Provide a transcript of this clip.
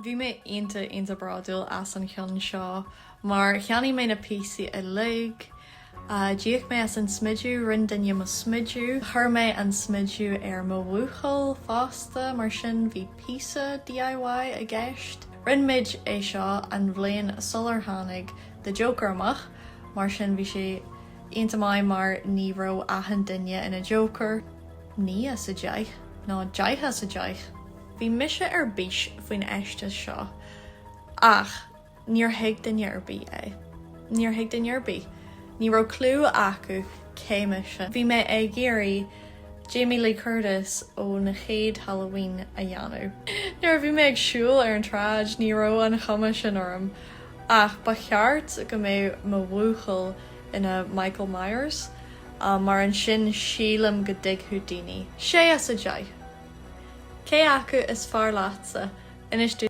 Bhí mé iontach iontach bródúil as an cheann seo mar cheannaigh mé na píosaí uilig, d'íoc mé as an smideadh, rinne duine mo smideadh, chuir mé an smideadh ar mo bhuachaill fosta mar sin bhí píosa DIY i gceist. Rinne muid é seo an bhliain sular tháinig The Joker amach mar sin bhí sé iontach maith mar ní raibh achan duine ina Joker. 9 as 10 nó 10 as 10. Bhí mise ar bís faoin fheisteas seo ach níor thuig duine ar bith é. Níor thuig duine ar bith. Ní raibh clue acu cé mise. Bhí mé ag iarraidh Jamie Lee Curtis ó na chéad Halloween a dhéanamh. Nuair a bhí mé ag siúl ar an tsráid ní raibh an chuma sin orm ach ba cheart go mbeadh mo bhuachaill ina Michael Myers mar ansin sílim go dtuigfeadh daoine. 6 as 10. Cé acu is fearr leatsa? Inis.